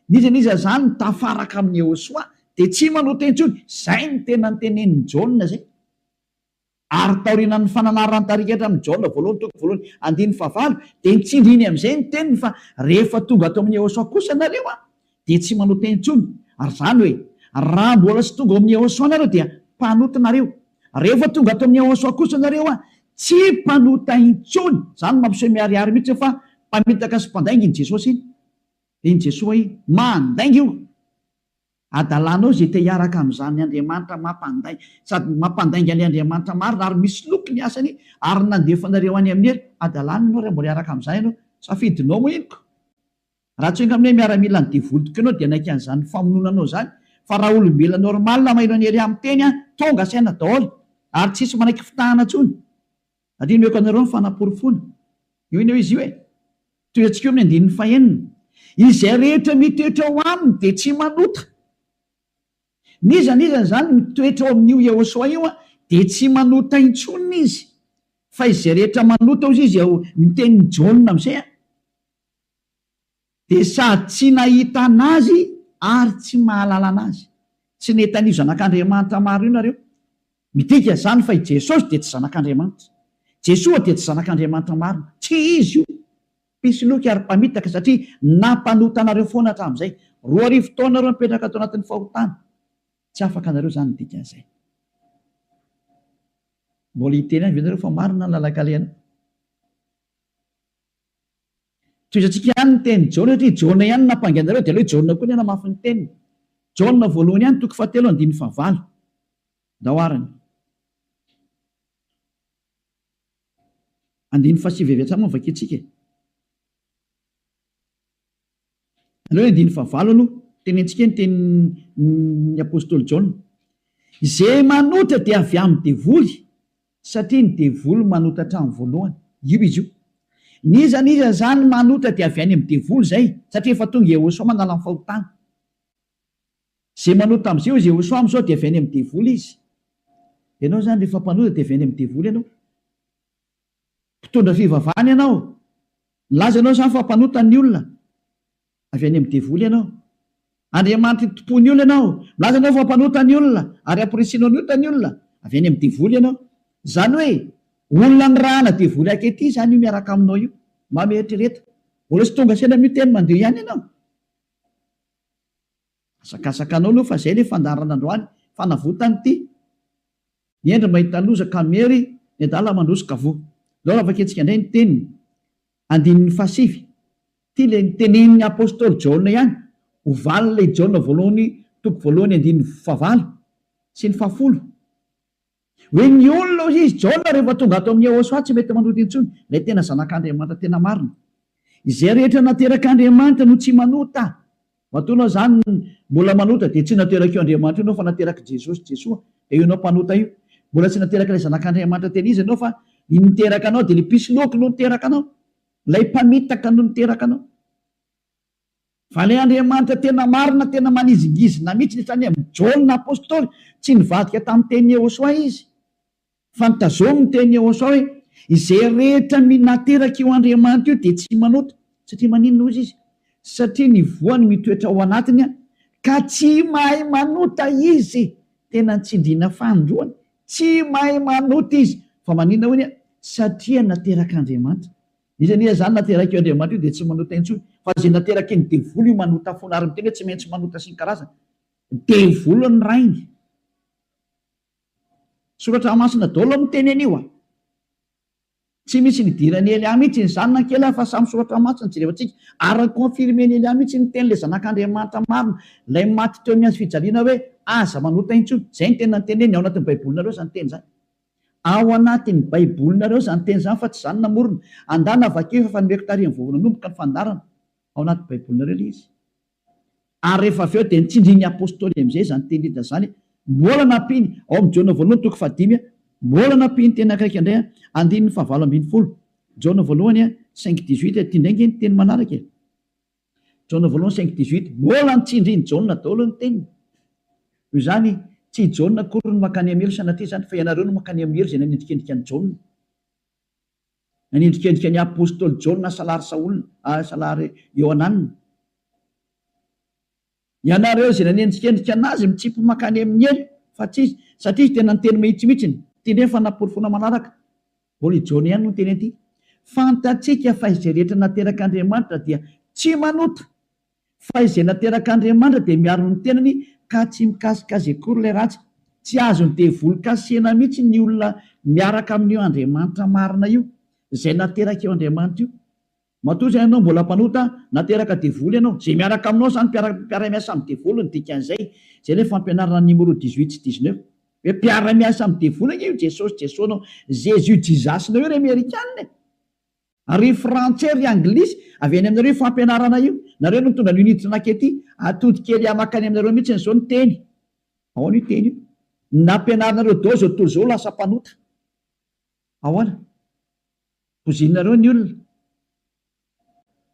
N'iza n'iza izany mitafaraka amin'i Yehosua dia tsy manota intsony. Izay no tena notenenin'i Jaona izay. Ary taorianan'ny fananarana tarika hatramin'i Jaona voalohany toko voalohany andininy fahavalo dia nitsindriny amin'izay ny teniny fa rehefa tonga ato amin'i Yehosua kosa nareo an, dia tsy manota intsony. Ary izany hoe, raha mbola tsy tonga ao amin'i Yehosua nareo dia mpanota nareo. Rehefa tonga ato amin'i Yehosua kosa nareo an, tsy mpanota intsony. Izany no mampiseho miharihary mihitsy fa mpamitaka sy mpandainga iny Jesosy iny. Iny Jesoa iny. Mandainga io. Adalanao izay te hiaraka amin'izany Andriamanitra mampandainga, sady mampandainga an'ilay Andriamanitra marina ary misoloky ny asany ary nandefa anareo any amin'ny helo. Adalana ianao raha mbola hiaraka amin'izany ianao. Safidinao moa iny ko. Raha tsy enga aminay miaramila ny devoly tokoa ianao dia hanaiky an'izany famonoana anao izany fa raha olombelona normal maheno an'i Elia miteny an, tonga saina daholo ary tsisy manaiky fitahana intsony. Satria omeko anareo ny fanaporofoana. Io anie izy io e. Tohiantsika eo amin'ny andininy fahenina. Izay rehetra mitoetra ao aminy dia tsy manota. N'iza n'iza izany mitoetra ao amin'io Yehosua io dia tsy manota intsony izy. Fa izay rehetra manota hozy izy ao ny tenin'i Jaona amin'izay an, dia sady tsy nahita an'Azy ary tsy mahalala an'Azy. Tsy nahita an'io Zanak'Andriamanitra marina io nareo. Midika izany fa i Jesosy dia tsy Zanak'Andriamanitra. Jesoa dia tsy Zanak'Andriamanitra marina. Tsy Izy io. Mpisoloky ary mpamitaka satria nampanota anareo foana hatramin'izay. 2000 taona nareo nipetraka tao anatin'ny fahotana. Tsy afaka anareo izany ny dikan'izay. Mbola hiteny ihany ve nareo fa marina ny lalan-kalehana? Tohizantsika ihany ny tenin'i Jaona satria Jaona ihany no nampangy anareo dia aleo Jaona koa ny hanamafy ny teniny. Jaona voalohany ihany toko fahatelo andininy fahavalo. Ndao arany. Andininy fahasivy avy hatrany moa no vakintsika e. Aleo ny andininy fahavalo aloha, tenentsika ny tenin'ny apostoly Jaona. Izay manota dia avy amin'ny devoly, satria ny devoly manota hatramin'ny voalohany. Io izy io. N'iza n'iza izany manota dia avy any amin'ny devoly izay, satria efa tonga Yehosua manala ny fahotana. Izay manota amin'izay hoy Yehosua amin'izao dia avy any amin'ny devoly izy. Ianao izany rehefa mpanota dia avy any amin'ny devoly ianao. Mpitondra fivavahana ianao. Milaza ianao izany fa mpanota ny olona. Avy any amin'ny devoly ianao. Andriamanitry ny tompon'ny olona ianao. Milaza ianao fa mpanota ny olona ary amporisihinao ny ota ny olona. Avy any amin'ny devoly ianao. Izany hoe olona nirahana devoly ankehitriny izany io miaraka aminao io. Mba mieritrereta. Mbola tsy tonga saina amin'io teny mandeha ihany ianao. Asakasaka anao aloha fa zay le fandaharana androany, fanavotana ity. Ny hendry mahita loza ka miery, ny adala mandroso ka voa. Ndao raha vakintsika indray ny teniny, andininy fahasivy. Ity le nitenenin'ny apostoly Jaona ihany, ho valin'ilay Jaona voalohany toko voalohany andininy fahavalo sy ny fahafolo. Hoe ny olona hoy izy, Jaona rehefa tonga ato amin'i Yehosua tsy mety manota intsony, ilay tena zanak'Andriamanitra tena marina. Izay rehetra naterak'Andriamanitra no tsy manota. Matoa ianao izany mbola manota dia tsy naterak'io Andriamanitra io ianao fa naterak'i Jesosy, Jesoa, dia io ianao mpanota io. Mbola tsy naterak'ilay zanak'Andriamanitra tena izy ianao fa ny niteraka anao dia ilay mpisoloky no niteraka anao. Ilay mpamitaka no niteraka anao. Fa ilay Andriamanitra tena marina, tena manizingizina mihitsy, hatrany amin'i Jaona apostoly, tsy nivadika tamin'ny tenin'i Yehosua izy, fa notazominy ny tenin'i Yehosua hoe, Izay rehetra naterak'io Andriamanitra io dia tsy manota. Satria maninona hozy izy? Satria ny voany mitoetra ao anatiny ka tsy mahay manota izy. Tena nitsindriana fanindroany, tsy mahay manota izy. Fa maninona hoy ny? Satria naterak'Andriamanitra. Iza anie izany naterak'io Andriamanitra io dia tsy manota intsony fa izay nateraky ny devoly io manota foana ary miteny hoe tsy maintsy manota sy ny karazany. Devoly ny rainy. Soratra masina daholo miteny an'io a. Tsy misy nidiran'i Elia mihitsy izany na kely ary fa samy soratra masina jerevantsika ary ni-confirmer-n'i Elia mihitsy ny tenin'ilay zanak'Andriamanitra marina ilay maty teo amin'ny hazo fijaliana hoe aza manota intsony. Izay no tena noteneniny ao anatin'ny baibolinareo izany teny izany. Ao anatin'ny baibolinareo izany teny izany fa tsy izaho no namorona. Andana vakio efa nomeko tary vao nanomboka ny fandaharana. Ao anaty baibolinareo ilay izy. Ary rehefa avy eo dia nitsindrin'ny apostoly amin'izay izany teny rehetra izany. Mbola nampiany, ao amin'ny Jaona voalohany toko fahadimy, mbola nampiany teny akaiky indray, andininy fahavalo ambin'ny folo. Jaona voalohany cinq dix-huit, ity indray ange ny teny manaraka e. Jaona voalohany cinq dix-huit, mbola nitsindrin'i Jaona daholo ny teniny. Noho izany, tsy i Jaona akory no mankany amin'ny helo sanatria izany, fa ianareo no mankany amin'ny helo izay nanendrikendrika an'i Jaona. Nanendrikendrika ny apostoly Jaona salary Saola, salary Iohanana. Ianareo izay nanendrikendrika an'azy mitsipy mankany amin'ny helo, fa tsy izy, satria izy tena niteny mahitsy mihitsiny. Ity indray ny fanaporofoana manaraka. Mbola i Jaona ihany no niteny an'ity. Fantatsika fa izay rehetra naterak'Andriamanitra dia tsy manota, fa izay naterak'Andriamanitra dia miaro ny tenany ka tsy mikasika azy akory ilay ratsy. Tsy azon'ny devoly kasihina mihitsy ny olona miaraka amin'io Andriamanitra marina io, izay naterak'io Andriamanitra io. Matoa izay ianao mbola mpanota, nateraka devoly ianao. Izay miaraka aminao izany mpiara mpiara-miasa amin'ny devoly ny dikan'izay. Izay ilay fampianarana numéro dix-huit sy dix-neuf. Hoe mpiara-miasa amin'ny devoly ange io Jesosy Jesoa-nao, Jésus Jesus-nao io ry Amerikana e! Ry Frantsay, ry Anglisy, avy any aminareo io fampianarana io. Nareo no nitondra an'io niditra nankety. Atody kely mankany aminareo mihitsy izao ny teny. Ahoana io teny io? Nampianarinareo daholo izao tontolo izao lasa mpanota. Ahoana? Pozinareo ny olona.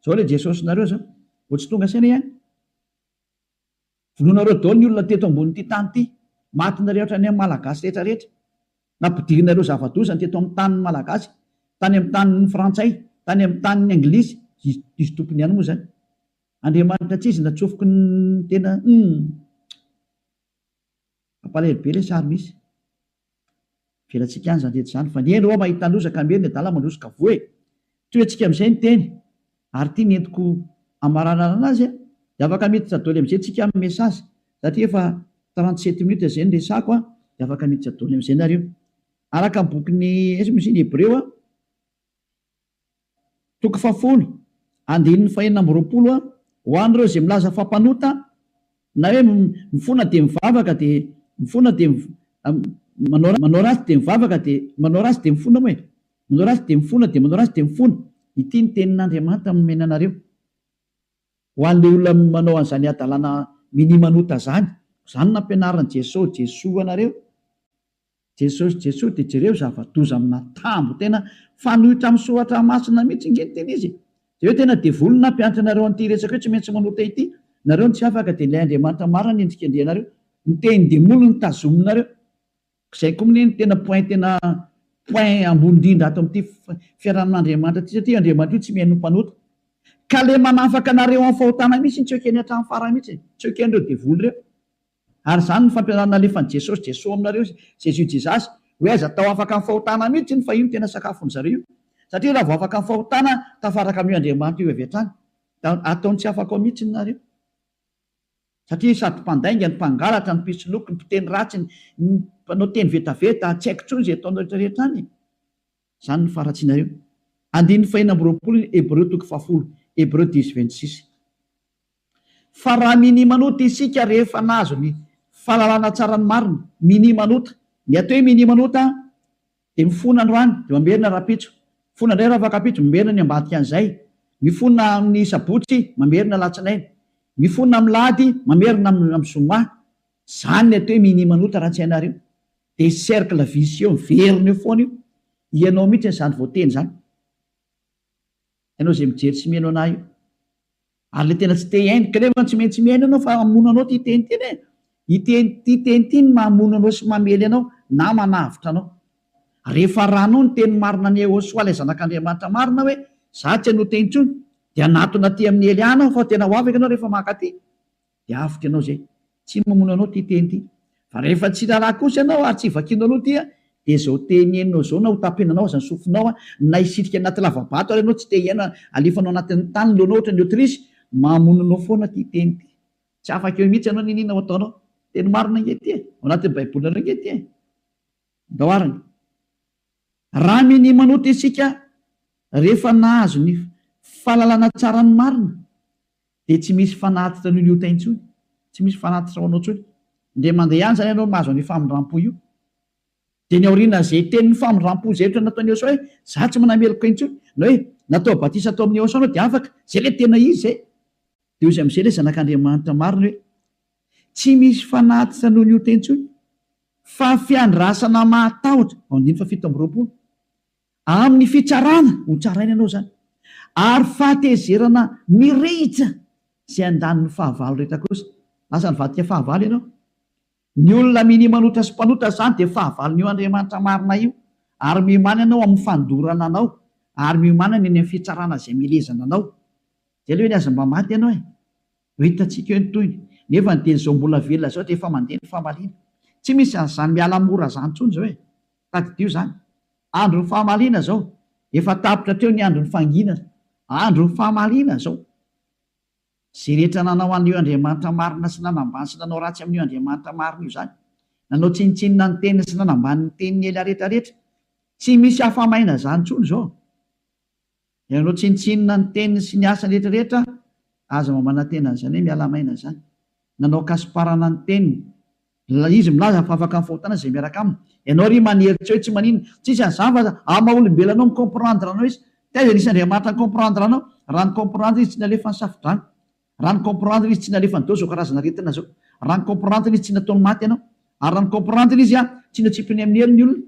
Zao le Jesosinareo zao. Vao tsy tonga saina ihany. Vonoinareo daholo ny olona teto ambonin'ity tany ity. Matinareo hatrany amin'ny Malagasy rehetra rehetra. Nampidirinareo zava-doza ny teto amin'ny tanin'ny Malagasy, tany amin'ny tanin'ny Frantsay, tany amin'ny tanin'ny Anglisy, izy izy tompony ihany moa izany. Andriamanitra tsy izy natsofoky ny tena humm. Mampalahelo be ilay sary misy. Avelantsika any izany rehetra izany fa ny hendry hoa mahita loza ka miery ny adala mandroso ka voa e! Tohiantsika amin'izay ny teny ary ity ny entiko hamaranana azy a! Dia afaka miditra doly amin'izay tsika amin'ny message satria efa 37 minutes izay ny resako a! Dia afaka miditra doly amin'izay nareo. Araka ny bokin'ny aiza moa izy iny Hebreo a! Toko fahafolo, andininy fahenina amby 20, Ho an'ireo izay milaza fa mpanota, na hoe mifona dia mivavaka dia mifona dia manao manao ratsy dia mivavaka dia manao ratsy dia mifona moa e! Manao ratsy dia mifona dia manao ratsy dia mifona. Ity ny tenin'Andriamanitra nomena anareo. Ho an'ilay olona manao an'izany hadalana minia manota izany. Izany no nampianarin'i Jesoa, Jesoa anareo. Jesosy Jesoa dia jereo zava-doza amina tambo tena fanohitra amin'ny soratra masina mihitsy nge ny tena izy e! Jereo tena devoly no nampianatra anareo an'ity resaka hoe tsy maintsy manota ity, nareo no tsy afaka dia ilay Andriamanitra marina no endrikendrehanareo, ny tenin-demoly no tazominareo, izay koa mne no tena point tena point ambony indrindra ato amin'ity fiarahamin'Andriamanitra ity satria Andriamanitra io tsy mihaino ny mpanota ka le manafaka anareo amin'ny fahotana mihitsy no tsy ekeny hatramin'ny farany mihitsy e! Tsy eken'ireo devoly ireo. Ary izany no fampianarana nalefan'i Jesosy, Jesoa aminareo, Jésus Jesus, hoe aza atao afaka amin'ny fahotana mihitsy iny fa io no tena sakafon'ny zareo io. Satria raha vao afaka amin'ny fahotana, tafaraka amin'io Andriamanitra io avy hatrany. Da ataony tsy afaka ao mihitsy ny nareo. Satria sady mpandainga, ny mpangalatra, ny mpisoloky, ny mpiteny ratsy, ny mpanao teny vetaveta, tsy haiko intsony izay ataonareo rehetra rehetra any e. Izany no faharatsianareo. Andininy fahenina amby 20 Hebreo toko fahafolo, Hebreu dix 26. Fa raha minia manota isika rehefa nahazo ny fahalalana tsara ny marina, minia manota. Ny atao hoe minia manota dia mifona androany dia mamerina rahampitso, mifona indray rahafakampitso, mamerina ny ambadika an'izay, mifona amin'ny sabotsy, mamerina alatsinainy, mifona amin'ny lahady, mamerina amin'ny zoma. Izany ny atao hoe minia manota raha tsy hainareo. Dia cercle vicieux miverina eo foana io. Ianao mihitsy izany voateny izany. Ianao izay mijery sy mihaino anah io. Ary le tena tsy te hihaino, kanefa tsy maintsy mihaino ianao fa hamono anao ity teny ity anie. Ity ity teny ity no mamono anao sy mamely anao na manavotra anao. Rehefa arahanao ny teny marina an'i Yehosua ilay zanak'Andriamanitra marina hoe za tsy hanota intsony dia hanatona aty amin'i Eliana aho fa tena ho afaka ianao rehefa mankaty. Dia avotra ianao izay. Tsy mamono anao ity teny ity. Fa rehefa tsy raharaha kosa ianao ary tsy vakianao aloha ity dia izao teny henonao izao na ho tapenanao aza ny sofinao na hisitrika anaty lava-bato ary ianao tsy te hihaino alefanao anatin'ny tany ny lohanao ohatran'ny autruche, mamono anao foana ity teny ity. Tsy afaka eo mihitsy ianao n'inon'inona ho ataonao. Teny marina ange ity e. Ao anatin'ny baibolinareo ange ity e. Ndao arany. Raha minia manota isika rehefa nahazo ny fahalalana tsara ny marina dia tsy misy fanatitra noho ny ota intsony, tsy misy fanatitra ho anao intsony. Indray mandeha ihany izany ianao mahazo an'io famindrampo io. Dia ny aorianan'izay tenin'ny famindrampo izay ohatra nataon'i Yehosua hoe, za tsy manameloka intsony, na hoe natao batisa tao amin'i Yehosua anao dia afaka, izay ilay tena izy izay. Dia hoy izy amin'izay ilay zanak'Andriamanitra marina hoe, tsy misy fanatitra noho ny ota intsony, fa fiandrasana mahatahotra, ao andininy faha 27. Amin'ny fitsarana, ho tsaraina ianao izany, ary fahatezerana mirehitra izay handany ny fahavalo rehetra kosa. Lasa nivadika fahavalo ianao. Ny olona minia manota sy mpanota izany dia fahavalon'io Andriamanitra marina io, ary miomàna ianao amin'ny fandorana anao, ary miomàna ny any amin'ny fitsarana izay milezana anao. Dia aleo eny aza mba maty ianao e! Ho hitantsika eo ny tohiny. Nefa ny dia izao mbola velona izao dia efa mandeha ny famaliana. Tsy misy an'izany miala mora izany intsony izao e! Tadidio izany. Andron'ny famaliana izao. Efa tapitra hatreo ny andron'ny fanginana. Andron'ny famaliana izao. Izay rehetra nanao an'io Andriamanitra marina sy nanambany sy nanao ratsy amin'io Andriamanitra marina io izany. Nanao tsinontsinona ny teniny sy nanambany ny tenin'i Elia rehetra rehetra. Tsy misy afa-maina izany intsony izao. Ianao tsinontsinona ny teniny sy ny asany rehetra rehetra, aza mba manantena an'izany hoe miala maina izany. Nanao kasiparana ny teniny. Izy milaza fa afaka amin'ny fahotana izay miaraka aminy. Ianao ry manery tsy hoe tsy maninona. Tsisy an'izany fa amin'ny maha olombelona anao mi-comprendre anao izy. Taiza nisy Andriamanitra ni-comprendre anao? Raha ni-comprendre izy tsy nalefa ny safodrano. Raha ni-comprendre izy tsy nalefa ny dao izao karazana aretina izao. Raha ni-comprendre izy tsy nataony maty ianao. Ary raha ni-comprendre izy tsy natsipiny amin'ny helo ny olona.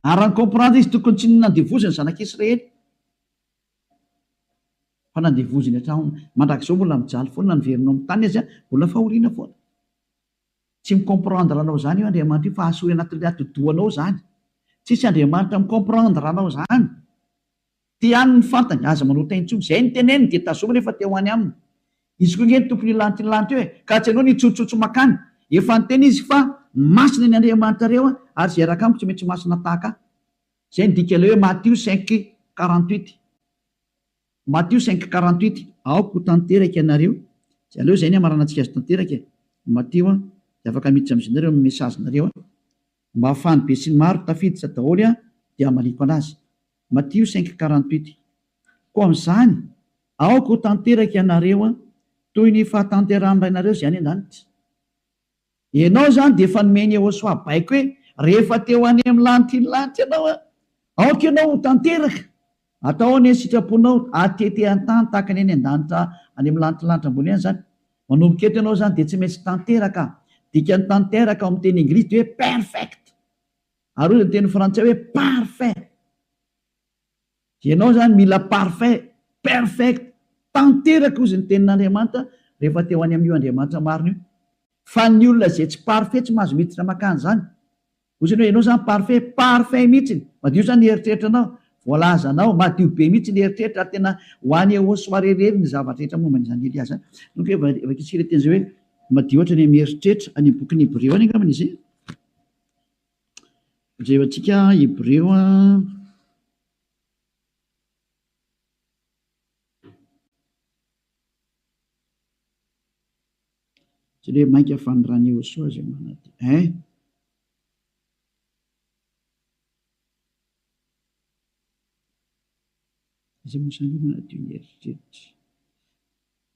Ary raha ni-comprendre izy tokony tsy nandevoziny ny zanak'Israely fa nandevoziny hatramin'ny mandrakizao mbola mijaly foana na niverina ao amin'ny tany aza mbola fahoriana foana. Tsy mi-comprendre anao izany io Andriamanitra io fa asory anatin'ilay atidohanao izany. Tsisy Andriamanitra mi-comprendre anao izany. Ty ihany ny fantany, aza manota intsony. Izay ny teneniny dia tazomy rehefa te ho any aminy. Izy koa ange ny tompon'io lanitra io lanitra io e! Ka tsy ianao no hitsotsotso makany. Efa niteny izy fa masina ny Andriamanitrareo ary izay hiaraka amiko tsy maintsy masina tahaka ahy. Izay ny dikan'ilay hoe Matio 5, 48. Matio 5, 48, Aoka ho tanteraka ianareo. Izay aleo izay ny hamaranantsika azy tanteraka e! Matio a! Dia afaka miditra amin'izay nareo amin'ny message-nareo a! Mba ahafahan'ny besinimaro tafiditra daholo a! Dia hamaliako anazy. Matio 5, 48, Koa amin'izany, aoka ho tanteraka ianareo toy ny fahatanterahan'ny Rainareo izay any an-danitra. Ianao izany dia efa nomen'i Yehosua baiko hoe, rehefa te ho any amin'ny lanitry ny lanitra ianao, aoka ianao ho tanteraka. Atao anie ny sitraponao, atete an-tany tahaka ny any an-danitra any amin'ny lanitry ny lanitra ambony any izany. Manomboka eto ianao izany dia tsy maintsy tanteraka. Dikan'ny tanteraka ao amin'ny teny anglisy dia hoe perfect. Ary hoy ny teny frantsay hoe parfait. Ianao izany mila parfait, perfect, tanteraka hozy ny tenin'Andriamanitra rehefa te ho any amin'io Andriamanitra marina io. Fa ny olona izay tsy parfait tsy mahazo miditra mankany izany. Hozy ny hoe ianao izany parfait, parfait mihitsy, madio izany ny eritreritranao, voalazanao, madio be mihitsy ny eritreritra ary tena ho any Ehosoa irery ny zavatra rehetra momba an'izany Elia izany. Donc vakintsika ilay teny izay hoe madio hatrany amin'ny eritreritra, any amin'ny bokin'ny Hebreo any angambany izy. Jerentsika Hebreo a. Tsy hoe mainka fa ny ran'i Yehosua izay manadio. Hein? Iza moa izany manadio ny eritreritra?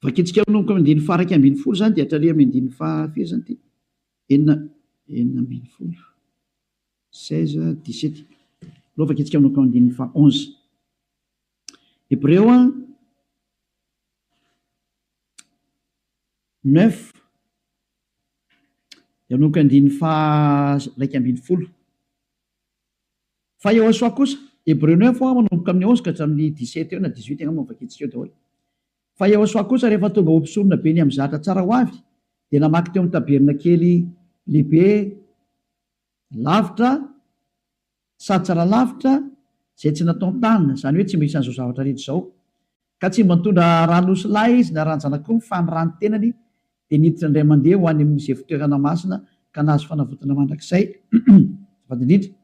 Vakintsika manomboka amin'ny andininy faha 11 izany dia hatrany amin'ny andininy faha firy izany ity? Enina, 16, 16, 17. Aleo vakintsika manomboka amin'ny andininy faha 11. Hebreo 9 dia manomboka andininy faha 11. Fa Yehosua kosa, Hebreo 9 manomboka amin'ny 11 ka hatramin'ny 17 eo na 18 angamba no vakintsika eo daholo. Fa Yehosua kosa rehefa tonga ho mpisorona be ny amin'ny zatra tsara ho avy, dia namaky teo amin'ny tabernakely lehibe lavitra sady tsara lavitra izay tsy nataon-tanana, izany hoe tsy mba isan'izao zavatra rehetra izao. Ka tsy mba nitondra ran'osilahy izy na ran-janak'omby fa ny ran'ny tenany dia niditra indray mandeha ho any amin'izay fitoerana masina ka nahazo fanavotana mandrakizay. Azafady indrindra.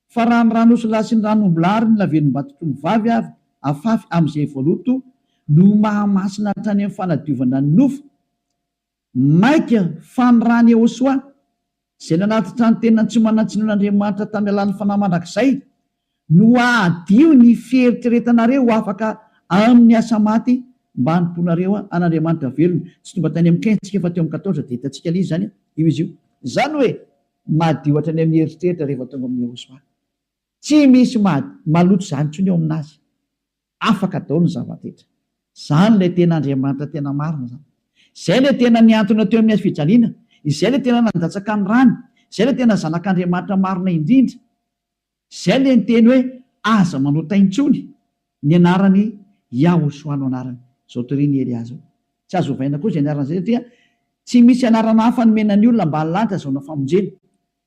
Fa raha ny ran'osilahy sy ny ran'ombilahy ary ny lavenom-batotr'ombivavy avy afafy amin'izay voaloto no mahamasina hatrany amin'ny fanadiovana ny nofo, Mainka fa ny ran'i Yehosua, izay nanatitra ny tenany tsy manan-tsinoan'Andriamanitra tamin'ny alalan'ny Fanahy mandrakizay, no hahadio ny fieritreretanareo ho afaka amin'ny asa maty mba hanompoanareo an'Andriamanitra velona. Tsy tonga tany amin'ny 15 tsika fa teo amin'ny 14 dia hitantsika ilay izy izany, io izy io. Izany hoe madio hatrany amin'ny eritreritra rehefa tonga amin'i Yehosua. Tsy misy maloto izany intsony eo aminazy. Afaka daholo ny zava-drehetra. Izany ilay tena Andriamanitra tena marina izany. Izay ilay tena nihantona teo amin'ny hazo fijaliana. Izay ilay tena nandatsaka ny rany. Izay ilay tena Zanak'Andriamanitra marina indrindra. Izay ilay niteny hoe aza manota intsony. Ny anarany Yahoshuah no anarany. Izao torian'i Elia izao. Tsy azo ovaina koa izay anarana izay satria tsy misy anarana hafa nomena ny olona ambany lanitra azahoana famonjena.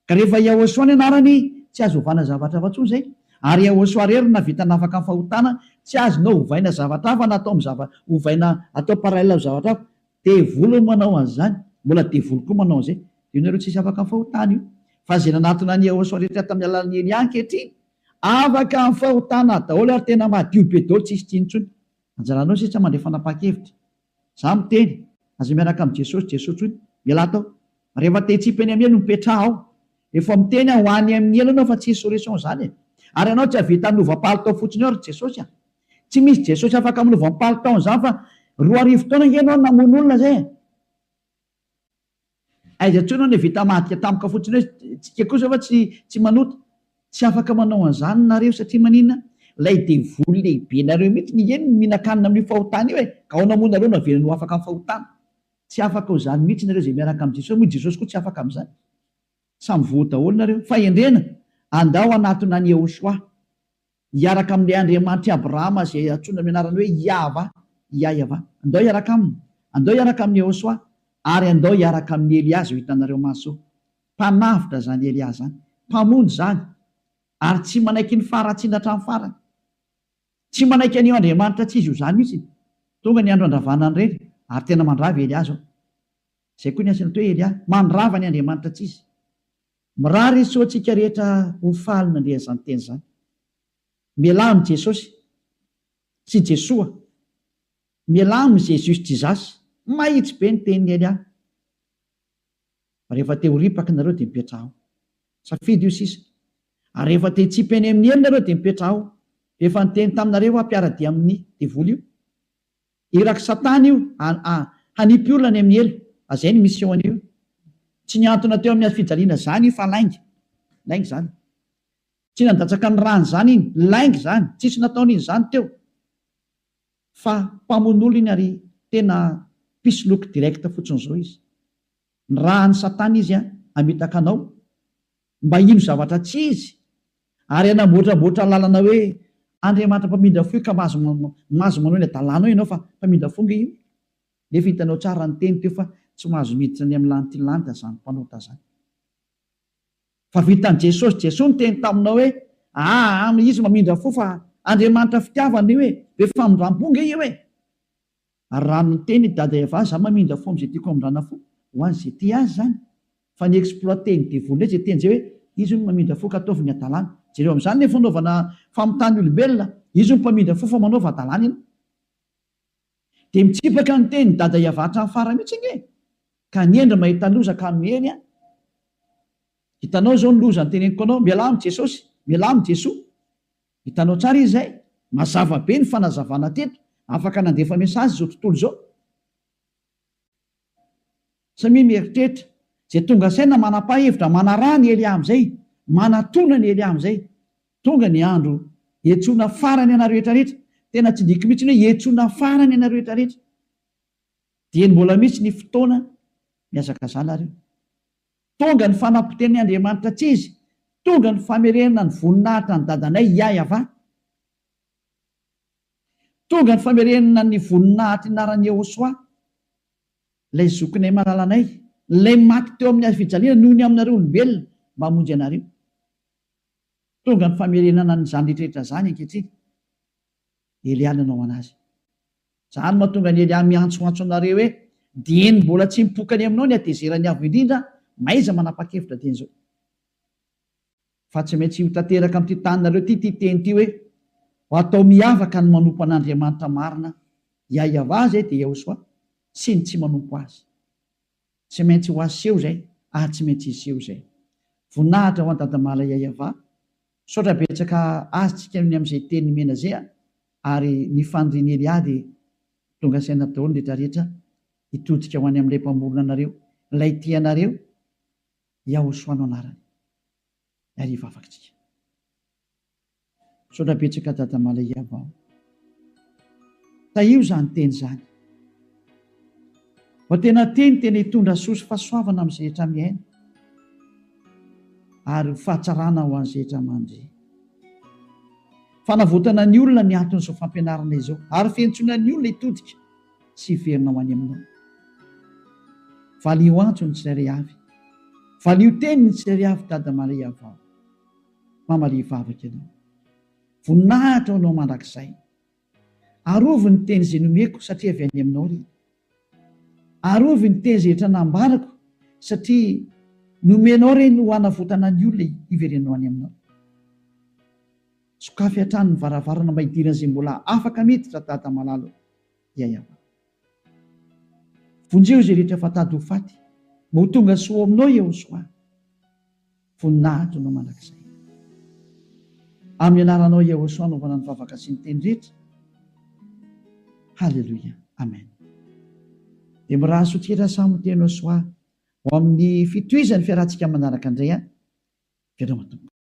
Ka rehefa Yahoshuah ny anarany, tsy azo ovana zavatra hafa intsony izay. Ary Yahoshuah irery no nahavita nafaka ny fahotana, tsy azonao ovaina zavatra hafa na atao amin'ny zava, ovaina atao parallèle amin'ny zavatra hafa. Devoly no manao an'izany, mbola devoly koa manao an'izay. Io nareo tsisy afaka amin'ny fahotana io. Fa izay nanatona an'i Yahoshuah rehetra tamin'ny alalan'i Elia ankehitriny, afaka amin'ny fahotana daholo ary tena madio be daholo tsisy tsiny intsony. Anjaranao sisa mandray fanapahan-kevitra. Za miteny, aza miaraka amin'i Jesosy, Jesosy intsony, mialà tao. Rehefa te hitsipy any amin'ny helo, mipetraha ao. Efa miteny aho, ho any amin'ny helo ianao fa tsisy solution izany e. Ary ianao tsy hahavita hanova palitao fotsiny eo ry Jesosy a. Tsy misy Jesosy afaka manova ny palitao an'izany fa 2000 taona ange ianao no namono olona izay e. Aiza intsony aho no vita madika tampoka fotsiny hoe tsika kosa fa tsy tsy manota. Tsy afaka manao an'izany nareo satria maninona? Ilay devoly lehibe nareo mihitsy nge no mihinan-kanina amin'io fahotana io e! Ka ahoana moa nareo no averiny ho afaka amin'ny fahotana? Tsy afaka ho izany mihitsy nareo izay miaraka amin'i Jesosy moa i Jesosy koa tsy afaka amin'izany. Samy voa daholo nareo. Fahendrena, andao hanatona an'i Yehoshuah. Hiaraka amin'ilay Andriamanitr'i Abrahama izay antsoina amin'ny anarany hoe Iahvah, Iaiavah. Andao hiaraka aminy. Andao hiaraka amin'i Yehoshuah. Ary andao hiaraka amin'i Elia izao hitanareo maso izao. Mpanavotra izany Elia izany. Mpamonjy izany. Ary tsy manaiky ny faharatsiana hatramin'ny farany. Tsy manaiky an'io Andriamanitra tsy izy io izany mihitsy. Tonga ny andro handravana an'ireny, ary tena mandrava i Elia izao. Izay koa ny asany atao hoe Elia. Mandrava ny Andriamanitra tsy izy. Mirary soa antsika rehetra ho faly nandre an'izany teny izany. Mialà amin'i Jesosy sy Jesoa. Mialà amin'i Jesus Jesus. Mahitsy be ny tenin'i Elia. Fa rehefa te ho ripaka nareo dia mipetraha ao. Safidy io sisa. Ary rehefa te hitsipy any amin'ny helo nareo dia mipetraha ao. Efa niteny taminareo aho mpiara-dia amin'ny devoly io. Irak'i satana io hanipy olona any amin'ny helo. Azay ny mission an'io. Tsy nihantona teo amin'ny hazofijaliana zany io fa lainga. Lainga zany. Tsy nandatsaka ny rany zany iny. Lainga zany. Tsisy nataony iny zany teo. Fa mpamono olona iny ary tena mpisoloky direct fotsiny zao izy. Nirahan'i satana izy hamitaka anao mba hino zavatra tsy izy ary hanamboatramboatra lalana hoe Andriamanitra mpamindra fo io ka mahazo mahazo manao ny adalanao ianao fa mpamindra fo nge io. Nefa hitanao tsara ny teny teo fa tsy mahazo miditra any amin'ny lanity lanitra zany mpanota zany. Fa vitan'i Jesosy Jesoa niteny taminao hoe aa izy mamindra fo fa Andriamanitra fitiavana io e, be famindrampo nge io e. Ary raha miteny i Dada Eva za mamindra fo amzay tiako hamindrana fo, ho an'izay tia azy zany. Fa ny exploiter ny devoly ndray zay teny zay hoe izy hono mamindra fo ka ataovy ny hadalana. Jereo amzany le fanaovana famitahana olombelona, izy hono mpamindra fo fa manaova hadalana ianao. Dia mitsipaka ny tenin'i Dada Eva hatramin'ny farany mihitsy ange e! Ka ny hendry mahita loza ka miery an! Hitanao izao ny loza noteneniko anao, mialà amin'i Jesosy, mialà amin'i Jesoa. Hitanao tsara izy izay? Mazava be ny fanazavana teto, afaka nandefa message izao tontolo izao. Samia mieritreritra, izay tonga saina manapa-hevitra manaraha an'i Elia amin'izay, manatona an'i Elia amin'izay. Tonga ny andro hiantsoana farany anareo rehetra rehetra, tena tsindriako mihitsy ny hoe hiantsoana farany anareo rehetra rehetra. Dieny mbola misy ny fotoana, mihazakazaha nareo. Tonga ny fanapotehan'ny Andriamanitra tsy izy, tonga ny famerenana ny voninahitra an'i dadanay Yah-Yavah. Tonga ny famerenana ny voninahitry ny anaran'i Yehosua, ilay zokinay malalanay, ilay maty teo amin'ny hazo fijaliana noho ny aminareo olombelona mba hamonjy anareo. Tonga ny famerenana an'izany rehetra rehetra izany ankehitriny. Elia nanao anazy. Izany no mahatonga an'i Elia miantsoantso anareo hoe, Dieny mbola tsy mipoka any aminao ny hatezeran'ny Avo Indrindra, mahaiza manapa-kevitra dieny izao. Fa tsy maintsy ho tanteraka amin'ity taninareo ity ity teny ity hoe, Ho atao miavaka ny manompo an'Andriamanitra marina, Yahweh izay dia Yahoshuah, sy ny tsy manompo Azy. Tsy maintsy ho aseho izay ary tsy maintsy hiseho izay. Voninahitra ho an'i Dadamala Yahweh. Misaotra betsaka azy tsika ny amin'izay teny nomena zay a! Ary ny fanirian'i Elia dia tonga saina daholo ny rehetra rehetra hitodika ho any amin'ilay mpamorona anareo, ilay tia anareo, Yahoshua no anarany. Ary hivavaka tsika. Misaotra betsaka Dada Malaiava o. Tahio izany teny izany. Mba tena teny tena hitondra soa sy fahasoavana amin'izay rehetra mihaino ary ho fahatsarana ho an'izay rehetra mandre. Fanavotana ny olona ny anton'izao fampianarana izao ary fiantsoana ny olona hitodika sy hiverina ho any aminao. Valio antso ny tsirairay avy. Valio teny ny tsirairay avy Dada Maria vao. Mamalia vavaka ianao. Voninahitra ho anao mandrakizay. Arovy ny teny izay nomeko satria avy any aminao ireny. Arovy ny teny izay rehetra nambarako satria nomenao ireny ho hanavotana ny olona hiverenao any aminao. Sokafy hatrany ny varavarana mba hidiran'izay mbola afaka miditra Dada malala o. Yayava. Vonjeo izay rehetra efa tady ho faty mba ho tonga soa ao aminao Yehosoa. Voninahitra anao mandrakizay. Amin'ny anaranao Yehosoa anaovana ny vavaka sy ny teny rehetra. Haleloia. Amen. Dia mirary soa tsika samy ho teny Soa ho amin'ny fitohizan'ny fiarahantsika manaraka indray an. Veloma tompoko.